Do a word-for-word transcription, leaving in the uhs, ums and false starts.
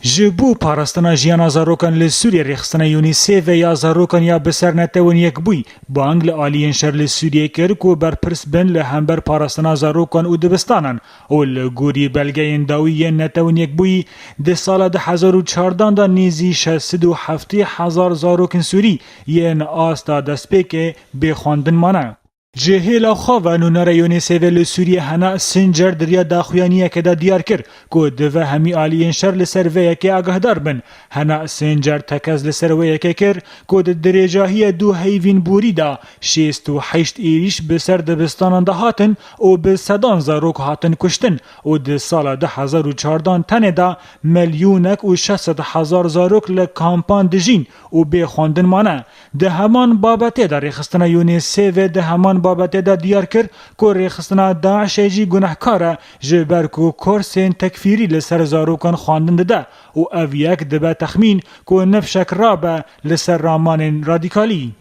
Ji bo parastina jiyana zarokan li Sûriyê rêxistina UNICEF ya zarokan ya bi ser Netewên Yekbûyî bang li aliyên şer li Sûriyê kir ku berpirs bin li hember parastina zarokan û dibistanan û li gorî belgeyên dawî yên Netewên Yekbûyî di sala du hezar û çardan de nêzî şeş sed û heftê hezar zarokên Sûrî yên asta destpêkê bê xwendin mane. Ji hêla xwe ve nûnera UNICEF li Sûriyê Hena Sincer di riya daxuyaniyeke de diyar kir ku divê hemî aliyên şer li ser vê yekê agahdar bin. Hena Sincer tekez li ser wê yekê kir ku di dirêjahiyê du heyvîn borî de şêst û heşt êrîş bi ser dibistanan de hatin û bi sedan zarok hatin kuştin û di sala du hezar û çardan tenê de milyonek û şeş sed hezar zarok li kampan dijîn û bê xwendin mane. Di heman babetê de rêxistina UNICEF di heman babetê de diyar kir ku rêxistina DAIŞê jî gunehkar e, ji ber ku kursên tekfîrî li ser zarokan xwendin dide û ev yek dibe texmîn ku nifşek rabe li ser ramanên radîkalî.